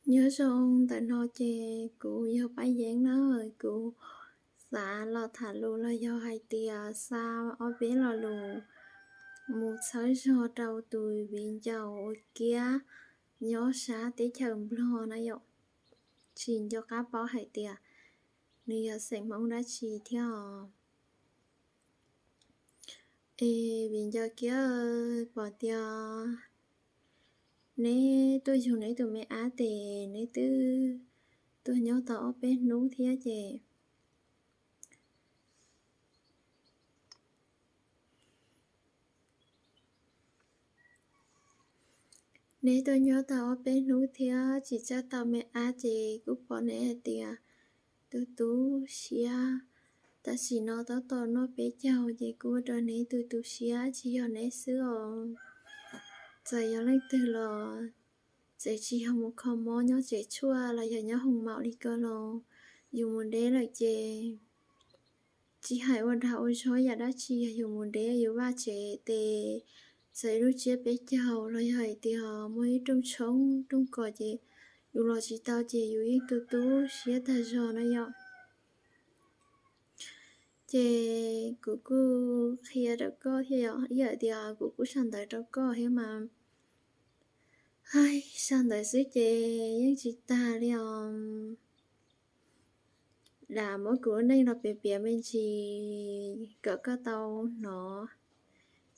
Nyob zoo, ntawm no ces kuv yog Paj Yeeb na. Kuv xav los tham lus los yog hais tias xa ob peb lo lus mus txhawb zog rau tus viv ncaus ua kiab nyob sab teb chaws Nplog na yom, tsis nco qab paub hais tias nws yog xeem Hmoob dab tsi thiab os. Es viv ncaus kiab, pom tias neb tuaj yug neb tus me ab tes neb twb tuaj nyob tau ob peb hnub thiab ces neb tuaj nyob tau ob peb hnub thiab tsis txawj tau me ab ces kuj pom neb hais tias tu tu siab, tam sim no tab tom noj peb caug ces kuj ua rau neb tu tu siab tsis yog neb xwb os. Txawm yog leej twg los txawm tsis yog mus kho mob nyob tsev tshuaj los yog nyob hoos maum li ko los yus mus deb lawm ces tsis hais ua dag ua zog yam dab tsi, yog yus mus deb yus vaj tsev tes txawm ib lub tsiab peb caug los yog hais tias muaj ib rooj tshoob rooj kos ces yus los tsis tau ces yus yeej tu tu siab tag zog na yom. Ces kuv kuj qhia rau koj thiab yom, ib yam tias kuv kuj sau ntawv rau koj thiab mas, hais sau ntawv xwb ces yeej tsis tag li os. Lam muab kuv lub neej los piav piav me ntsis kom koj tau hnov,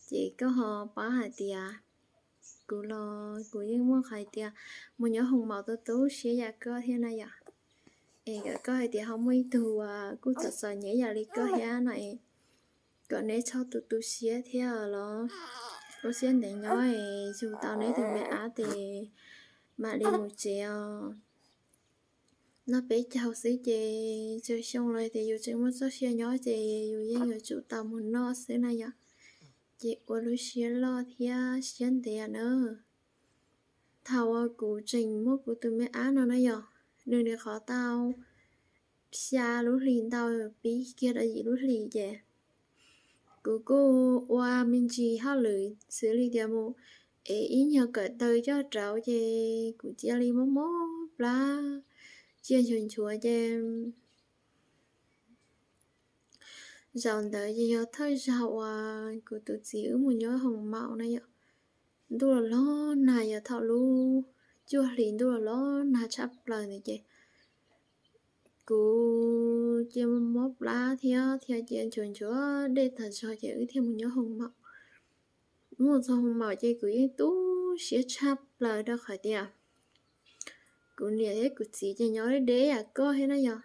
ces koj ho paub hais tias kuv los kuv yeej muaj qhov hais tias mus nyob hoos maum tu tu siab yam koj thiab na yom. Es kom koj hais tias ho muaj ib tug uas kuj txom txom nyem yam li koj thiab no es kom neb txhob tu tu siab thiab los ua siab ntev nyob es yug tau neb tus me ab tes mam li mus tsev os. Noj peb caug xwb ces tsawg xyoo los tias yus tseem muaj txoj sia nyob ces yus yeej yuav tsum tau mus noj xwb na yom. Ces ua lub siab loj thiab siab ntev na. Thaum uas kuv tseem muab kuv tus me ab no na yom, nws nws qhov tau xya lub hlis ntau pib kiag rau yim lub hlis ces kuv kuj ua me ntsis hauj lwm xws li tias mus ev ib nyuag kawm taw coj rauv ces kuv cia li mob mob plab cia nchuav nchuav ces zaum ntawd ces yog thawj zaug uas kuv tus txiv wb mus nyob hoos maum na yom. Ntuj los los nag, yog thaum lub cuaj hlis ntuj los los nag tshaj plaws ntawd ces kuv cia mob plab thiab thiab cia nchuav nchuav dej tag zog ces wb thiaj mus nyob hoos maum. Mus txog hoos maum ces kuv yeej tu siab tshaj plaws rau qhov tias kuv niam thiab kuv txiv ces nyob deb deb yam koj thiab na yom.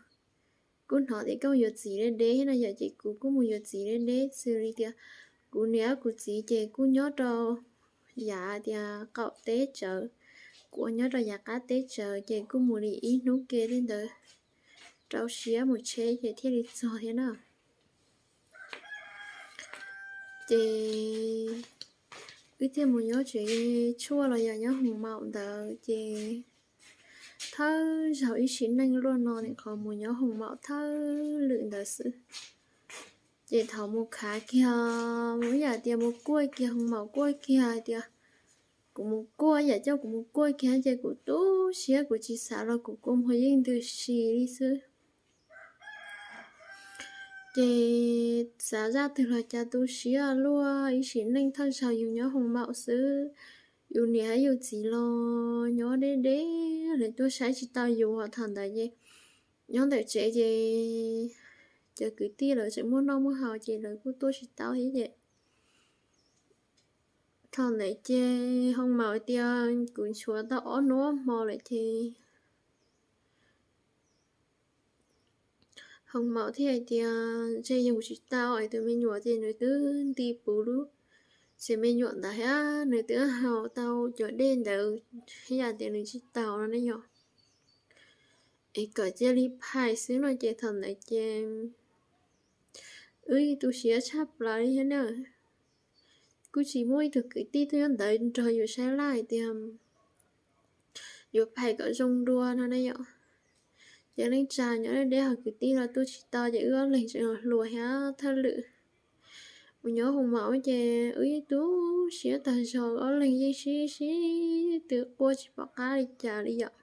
Kuj hnov tias koj yuav txiv deb deb thiab na yom, ces kuv kuj mus yuav txiv deb deb xws li tias kuv niam kuv txiv ces kuj nyob rau yav tias qaum teb tsawv, kuv ua nyob rau yav qab teb tsawv ces kuj mus li ib hnub ke li ntawd rau siab mus tsheb ces thiaj li txog thiab na. Ces wb thiaj mus nyob tsev tshuaj los yog nyob hoos maum ntawd ces thawj zaug ib sim neej luaj no nim qhov mus nyob hoos maum thawj lwm ntawd xwb. Ces thaum mus khav kiag, mus ib yam tias mus kuaj kiag hoos maum kuaj kiag hais tias kuv mus kuaj, yam coj kuv mus kuaj kiag ces kuv tu siab kuv tsis xav los kuv kua muag yeej ntws si li xwb. Ces xav zaj twg los cas tu siab luaj, ib sim neej thawj zaug yus nyob hoos maum xwb. Yus niam thiab yus txiv los nyob deb deb, lawv tuaj saib tsis tau yus, thaum ntawd ces nyob ntawm tsev ces cov kwv tij lawv tseem muaj noj muaj haus ces lawv kuj tuaj tsis tau thiab ces thaum ntawd ces hoos maum tias kuv nchuav tau ob hnub ob hmo lawm ces hoos maum thiaj hais tias ntshe yus tsis tau es tus me nyuam ces nws twb nti puv lub tsev me nyuam ntawd thiab nws twb haus tau cov dej ntawd, ib yam tias nws tsis taus no ne yom. Es kom cia li phais xwb no ces thaum ntawd ces wb tu siab tshaj plaws li thiab na. Kuj tsis muaj ib tug kwv tij tuaj nyob ntawd nrog yus saib laj hais tias yuav phais kom zoo dua no ne yom. Ces leej tsa nyob deb deb ho kwv tij los tuaj tsis tau ces wb ob leeg tseem los hluas thiab thawj lwm mus nyob hoos maum ces wb yeej tu siab tag zog, ob leeg yeej sib sib tw quaj tsis pom qab li cas li yom.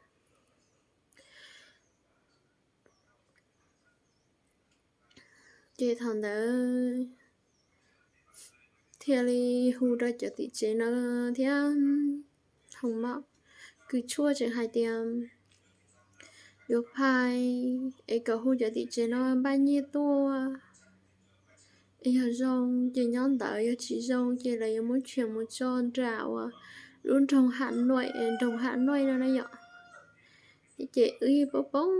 Ces thaum ntawd thiaj li hu rau cov tim tsev no thiab Hoo Maum, Kws Tshuaj tseem hais tias yuav phais es kom hu cov tim tsev no npaj nyiaj tuaj. Yog zoo ces nyob ntawd, yog tsis zoo ces lawv yuav muab tshem mus tso nram uas lub nroog Ham Nuam, nroog Ham Nuam no na yom. Ces wb poob poob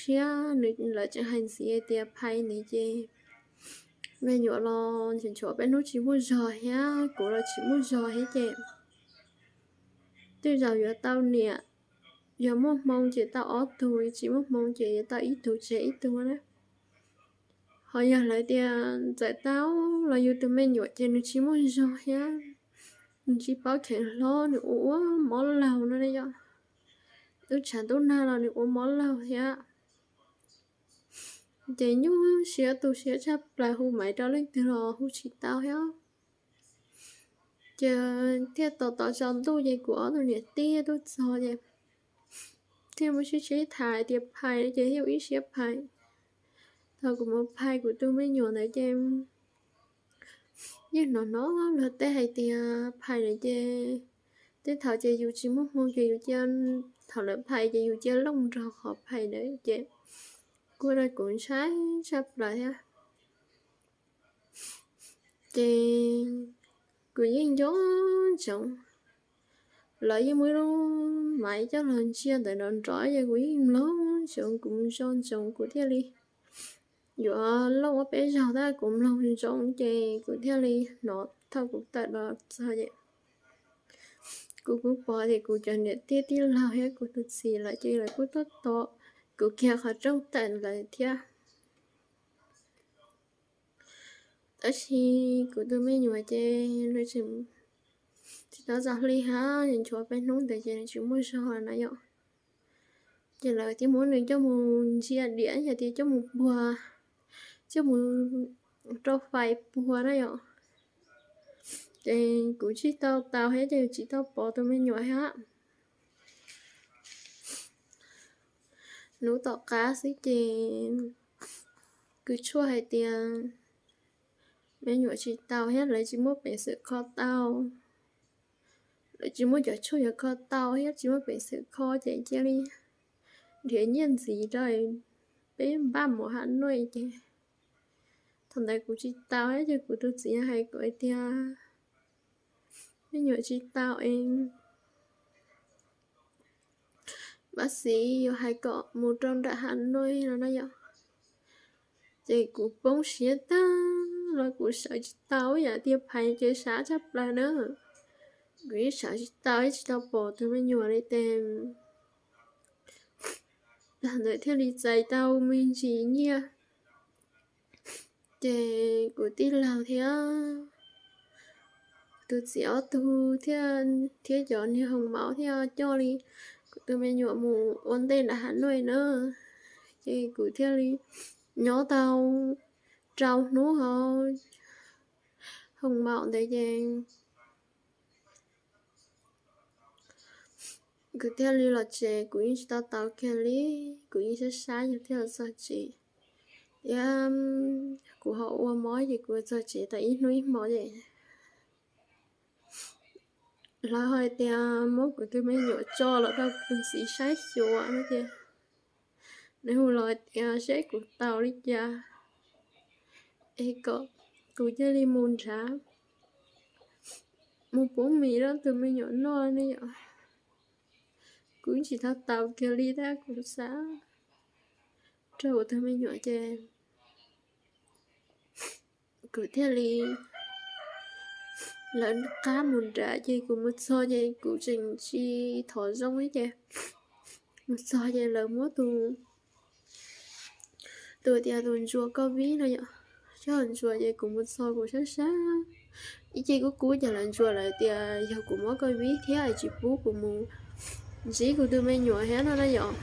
siab, nws lawv tseem hais ntxiv tias phais nws ces me nyuam los nchuav peb hnub tsis muaj zog thiab kuv los tsis muaj zog thiab ces tej zaum yuav tau niam, yog muaj hmoo ces tau ob tug, tsis muaj hmoo ces yuav tau ib tug tseg ib tug na. Ho yog lawv tias txawm tau los yus tus me nyuam ces nws tsis muaj zog thiab, nws tsis paub kheev hlob, nws ua ua mob laug no ne yom. Tub tshav tub nag los nws ua mob laug thiab. Ces nyuaj siab tu siab tshaj plaws, hu maiv rau leej twg los hu tsis tau thiab. Ces thiaj tos tos tsaus ntuj ces kuv ob tug niam tij tuaj txog ces thiaj muab sib sib tham tias phais ces thiaj ua ib siab phais. Thaum kuv mus phais kuv tus me nyuam ntawd ces yeej hnov hnov luag tej hais tias phais lawm ces tej thaum ces yus tsis muaj hmoo ces yus cia, thaum lawv phais ces yus cia looj nrog qhov phais ntawd ces kuj rau kuv ntshai tshaj plaws thiab. Ces kuv yeej nco ntsoov, lawv yeej muaj ib lub maiv coj los ntsia ntawd nrov nrov ces kuv yeej mloog ntsoov, kuv nco ntsoov kuv thiaj li yuav looj ob peb zaug tab kuv mloog ntsoov ces kuv thiaj li hnov thaum kuv tawm los txog ces kuv kuj pom tias kuv cov niam tij tij laug thiab kuv tus txiv lawv ces lawv kuj tuaj tos kuv kiag qhov rooj tawm lawm thiab. Tab sis kuv tus me nyuam ces nws tsis tau txog hli hab, nchuav peb hnub ntawd ces nws tsis muaj zog na yom. Ces lawv thiaj muab nws coj mus ntsia diam, yog tias coj mus puag, coj mus rau fais puag na yom. Ces kuv tsis tau tau thiab ces tsis tau pom tus me nyuam thiab. Hnub tom qab xwb ces Kws Tshuaj hais tias me nyuam tsis tau thiab lawv tsis muaj peev xwm kho tau, lawv tsis muaj cov tshuaj yuav kho tau thiab tsis muaj peev xwm kho ces cia li nrhiav nyiaj ntxiv rau peb npaj mus Ham Nuaj ces thaum ntawd kuv tsis tau thiab ces kuv tus txiv hais kuv hais tias me nyuam tsis tau es pab xiv yuav hais kom mus rau nram Ham Nuaj no na yom. Ces kuv poob siab tag los kuv sawv tsis tau, yam tias phais ces sab tshaj plaws na. Kuv ib sawv tsis tau ib tsis tau pom tus me nyuam li ces ntawd thiaj li txais tau me ntsis nyiaj. Ces kuv tij laug thiab tus txiv ob tug thiab, thiab cov niag Hoo Maum thiaj coj li kuv tus me nyuam mus ua ntej nram Ham Nuaj na. Ces kuv thiaj li nyob tau rau hnub hauv Hoo Maum ntawd ces kuv thiaj li los tsev, kuv yeej tsis tau tau kiag li, kuv yeej sab sab yus thiaj los txog tsev. Thiab kuv ho ua mob ces kuv txog tsev tau ib hnub ib hmo ces lawv hais tias muab kuv tus me nyuam tso los rau kuv tus txiv saib xyuas no ces nws hu los hais tias saib kuv tau li cas es kom kuv cia li mus nrad mus pub mis rau tus me nyuam noj ne yom. Kuv tsis tau tau kiag li tab kuv xav rau kuv tus me nyuam ces kuv thiaj li lawv qab mus nrad ces kuv mus txog ces kuv tseem tsis thov zoo li ces mus txog ces lawv muab tus, tus tias tus ntsuas koj vib no yom, coj ntsuas ces kuv mus txog kuv sab sab ib ce kub kub ces lawv ntsuas lawv tias yog kuv muab koj vib thiab es tsis pub kuv mus ntsib kuv tus me nyuam thiab no na yom.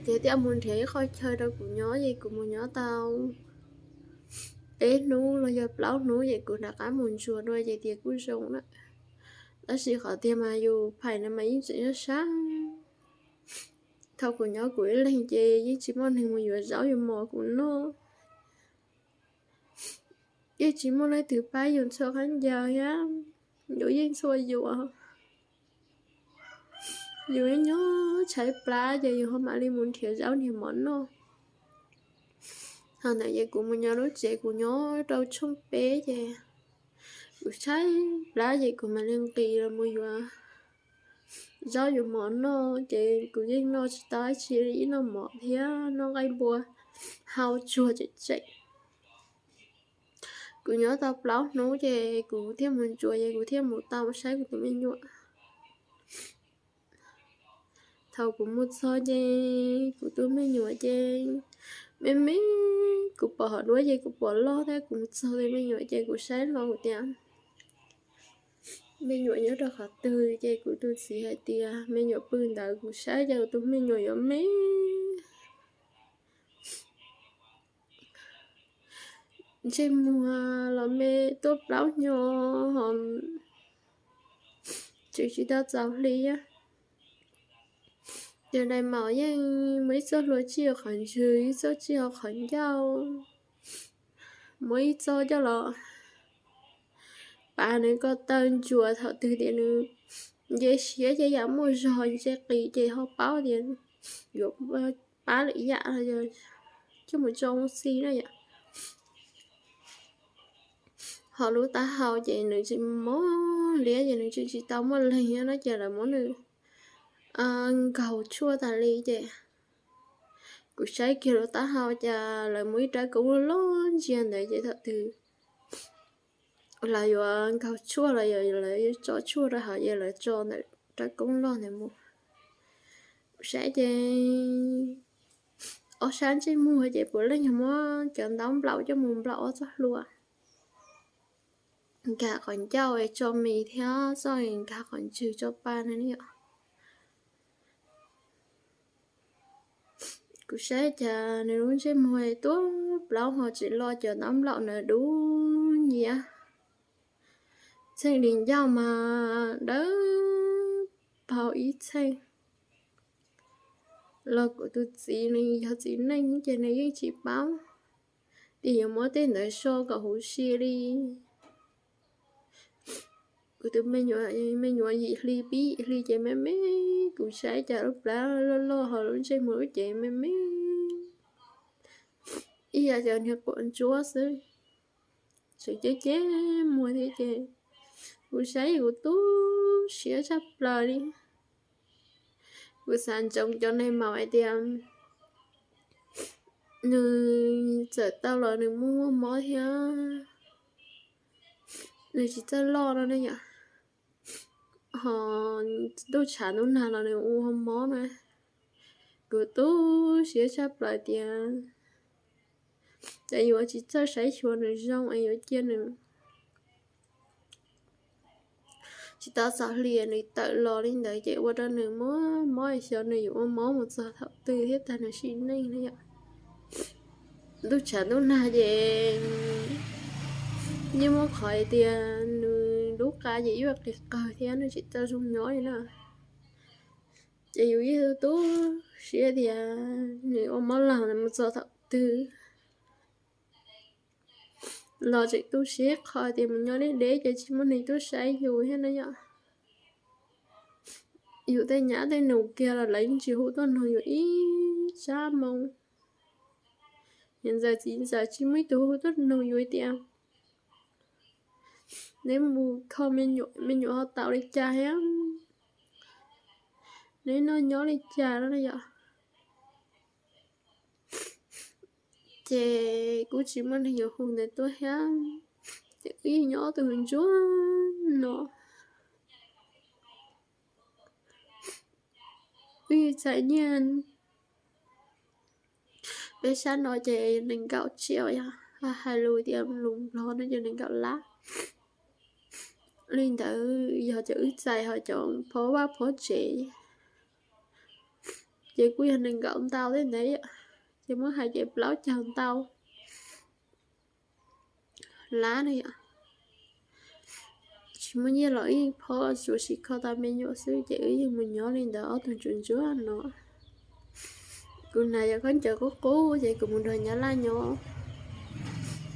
Ces thiaj mus nrhiav ib qho chaw rau kuv nyob ces kuv mus nyob tau peb hnub los yog plaub hnub ces kuv rov qab mus ntsuas dua ces tias kuj zoo na. Tab sis qhov tiag mas yus phais no mas yeej tseem sab sab. Thaum kuv nyob kuv ib leeg ces yeej tsis muaj neeg mus yuav zaub yuav mov kuv noj. Yeej tsis muaj leej twg pab yus ntxhua khaub ncaws thiab, yus yeej ntxhua yus. Yus nyob tshaib plab ces yus ho mam li mus nrhiav zaub nrhiav mov noj. Thaum ntawd ces kuv mus nyob lub tsev, kuv nyob rau tshooj peb ces kuv tshaib plab ces kuv mam li nqis los mus yuav zaub yuav mov noj ces kuv yeej noj tsis tau dab tsi li, ib noj mov thiab noj nqaij npua hau tsuag tsem tsem. Kuv nyob tau plaub hnub ces kuv thiaj mus ntsuas ces kuv thiaj mus tau mus saib kuv tus me nyuam. Thaum kuv mus txog ces kuv tus me nyuam ces me me, kuv pom hauv duab ces kuv pom loj thiab, kuv mus txog tus me nyuam ces kuv saib hlo kuv tias me nyuam nyob rau qhov twg ces kuv tus txiv hais tias me nyuam pw ntawd, kuv saib ces kuv tus me nyuam yuav me ntsej muag los me tuaj plaub hnyo ho tseem tsis tau txaus hli. Ces nais maum yeej muaj ib txoj hlua tsij hauv qhov ntswg, ib txoj tsij hauv qhov ncauj, muaj ib txoj coj los pav nws ko taw ntsuas, thaum twg tias nws nce siab ces yam muaj zog nce qis ces ho paub tias yuav pab lwm yam, coj mus tso ua si na yom. Ho lub taub hau ces nws tsis mob liab ces nws tsis tsis tau muaj leeg no ces lawv muab nws nkaug tshuaj tas li ces kuv saib kiag lub taub hau cas lawv muab ib rab koob loj ntsia ntawd ces thaum twg lawv yuav nkaug tshuaj los yog lawv yuav tso tshuaj rau hauv ces lawv tso ntawm rab koob loj ntawd mus. Kuv saib ces ob sab ntsej muag ces puav leej yog muab cov ntaub nplaum coj mus nplaum ob txoj hlua, nkag qhov ncauj tso mis thiab txoj nkag qhov ntswg tso pa no ne yom. Kuv saib cas nws lub ntsej muag tuaj plaub ho tsis lo cov ntaub nplaum ntawd dub nyiav, txheej di ncauj mas dawb paug ib txheej. Los kuv tus txiv nws yog txiv neej ces nws yeej tsis paub tias yuav muab tej ntawd so kom huv si li. Kuv tus me nyuam, me nyuam yim hli pib yim hli ces me me, kuv saib cas lub plab loj loj ho lub ntsej muag lub cev me me ib yam cov niag quav ntsuab xwb, tseem ceb ceb muag thiab ces kuv saib kuv tu siab tshaj plaws li. Kuv xav ntsoov cov nais maum hais tias nws txawm tau los nws muaj mob thiab nws tsis txawj loj no ne yom. Ho ntuj tshav ntuj nag los nws ua mob na. Kuv tu siab tshaj plaws tias ces yuav tsis txawj saib xyuas nws zoo es yuav cia nws tsis tau txaus hli nws tawm los li ntawd ces ua rau nws muaj mob, xyov nws yuav ua mob mus txog thaum twg thiab tag nws sim neej na yom. Ntuj tshav ntuj nag ces yeej muaj qhov hais tias nws lub qa ces yuav qis qawg thiab nws tsis tau zoo nyob li na. Ces yus yeej tu siab tias nws ua mob laug mus txog thaum twg. Los tseem tu siab qhov tias mus nyob deb deb ces tsis muaj neeg tuaj saib yus thiab na yom. Yus tej nyab tej nus kiag los lawv yeej tsis hu tuaj nug yus ib tsab moo. Niam ntxawm txiv ntxawm tsis muaj ib tug hu tuaj nug yus tias neb mus kho me nyuam ho tau li cas thiab neb noj nyob li cas no yom. Ces kuj tsis muaj neeg yuav hu ntawd tuaj thiab. Ces wb yeej nyob tus ntsuag no, wb yeej txais nyiaj. Peb sab no ces nees nkaum tsiaum yog hais lus tias lus Nplog no ces nees nkaum lab. Li ntawd yog cov wb txais ho cov phob vaj phob tsev ces kuj yog nees nkaum ntau thiab ntawd, ces muab hais ces plaub caug ntau lab na yom. Tsis muaj nyiaj los ib phob tsuas sim kho tau me nyuam xwb ces wb yeej mus nyob li ntawd ob tug ntsuag ntsuag no. Kuv hnav cov khaub ncaws qub qub ces kuv mus nrog Nyab Laj nyob,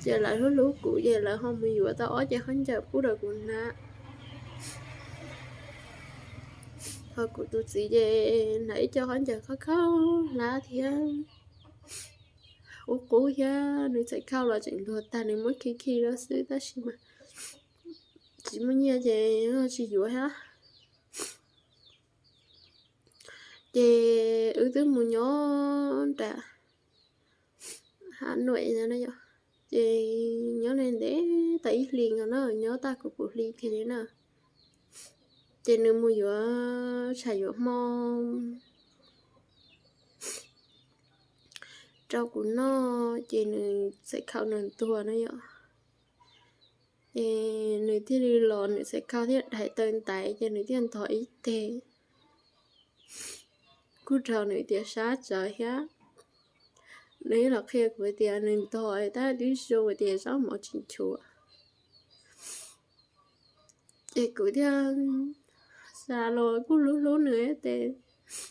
ces lawv hlub hlub kuv ces lawv ho mus yuav tau ob ce khaub ncaws pub rau kuv hnav. Ho kuv tus txiv ces hnav ib co khaub ncaws khov kho hlab thiab, qub qub thiab, nws txhais khau los tseem ntuag tag, nws muab khi khi rau xwb tab sis mas tsis muaj nyiaj ces tsis yuav thiab. Ces wb twb mus nyob nram Hav Nuam no, ces nyob li ntev tau ib hlis nkaus na, nyob tag kuv puv hli kiag li na. Ces nws mus yuav tshais yuav hmo rau kuv noj ces nws txhais khau nws ntuag na yom. Ces nws thiaj li los nws txhais khau thiaj dai taw ntaiv ces nws thiaj ntog ib teg. Kuj raug nws tias sab tsawv thiab. Nws los qhia kuv tias nws ntog tab twb zoo tias zaub mov tsis nchuav. Ces kuv thiaj xav los kuj hlub hlub nws tes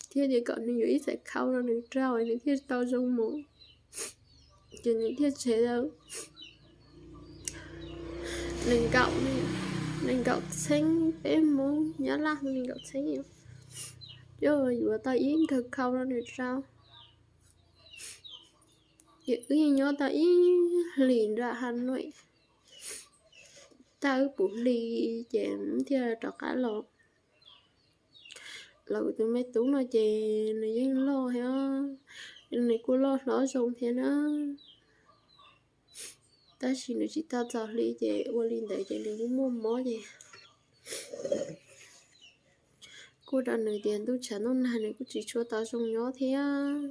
thiab tias kom nws yuav ib txhais khau rau nws rau nws thiaj tau zoo mus. Ces nws thiaj tseg tau nees nkaum, nees nkaum txheeb peb Hmoob, Nyab Laj nees nkaum txheeb, coj yuav tau ib nkawg khau rau nws rau. Ces wb yeej nyob tau ib hlis nram Hav Nuam, tag wb puv hli ces thiaj rov qab los. Los kuv tus me tub no ces nws yeej loj thiab, nws kuj loj hlob zoo thiab na. Tab sis nws tsis tau txog hli ces ua li ntawd ces nws kuj muaj mob ces kuj rau nws tias ntuj tshav ntuj nag nws kuj tsis tshua tau zoo nyob thiab.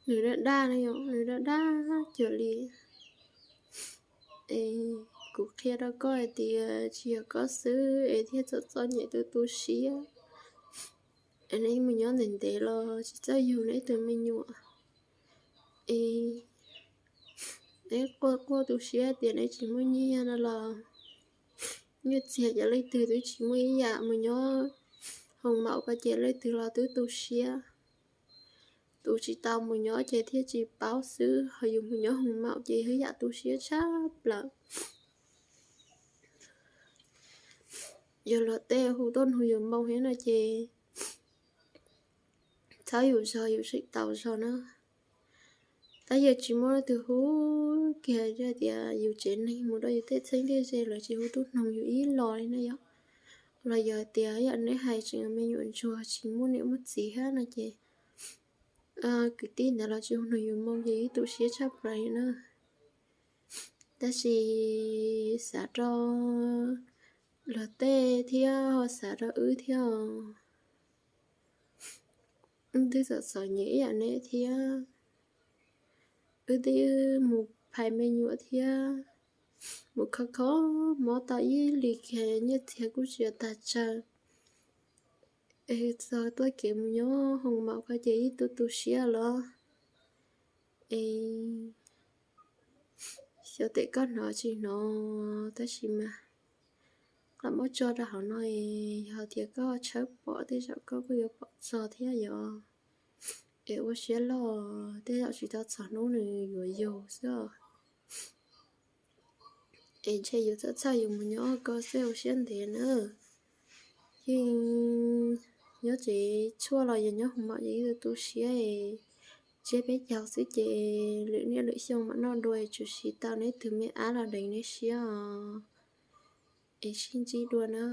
Nws daj daj no yom, nws daj daj cuag li. Es kuv qhia rau koj hais tias tsis yog koj xwb es thiaj txom txom nyem tu tu siab. Es neb mus nyob ntev ntev los tsis txawj yug neb tus me nyuam. Es neb quaj quaj tu siab tias neb tsis muaj nyiaj no los nyiaj txiag cov leej twg twb tsis muaj ib yam, mus nyob hoos maum ko ces leej twg los twb tu siab. Tus tsis tau mus nyob ces thiaj tsis paub xwb, ho yus mus nyob hoos maum ces yog yam tu siab tshaj plaws. Yog luag tej hu tuaj nug yus moo thiab no ces txhob yus zog yus tseem tau zog na. Tab yog tsis muaj leej twg hu kiag tias yus tsev neeg mus rau yus tej txheeb tej ze lawv tsis hu tuaj nug yus ib los li na yom. Los yog tias yam neb hais tseem me nyuam ntsuag tsis muaj niam muaj txiv thiab no ces kwv tij ntawd los tsis hu nug yus moo ces ib tu siab tshaj plaws li na. Tab sis xav rau luag tej thiab ho xav rau wb thiab os. Wb twb txom txom nyem ib yam neb thiab. Wb twb mus phais me nyuam thiab mus kho kho mob tau ib hlis kiag nyiaj txiag kuj tsis tag tsawg. Es txog tuaj kev mus nyob hoos maum ko ces ib tu tu siab los. Es xyov tes koj hnov tsis hnov tab sis mas qhov muab tso rau hauv no es yog tias koj tshawb pom tej zaum koj kuj yuav pom txog thiab yom. Es ua siab loj, tej zaum tsis tau txog hnub nws yuav yug xwb os. Es ntshe yus txhob txhawj yus mus nyob ko xwb ua siab ntev na. Yeej nyob tsev tshuaj los yog nyob hoos maum ces ib tu tu siab es tsiab peb caug xwb ces lwm niaj lwm xyoo mam noj dua es tsuas siv tau neb tus me ab los deev neb siab os. Es sib ntsib dua na.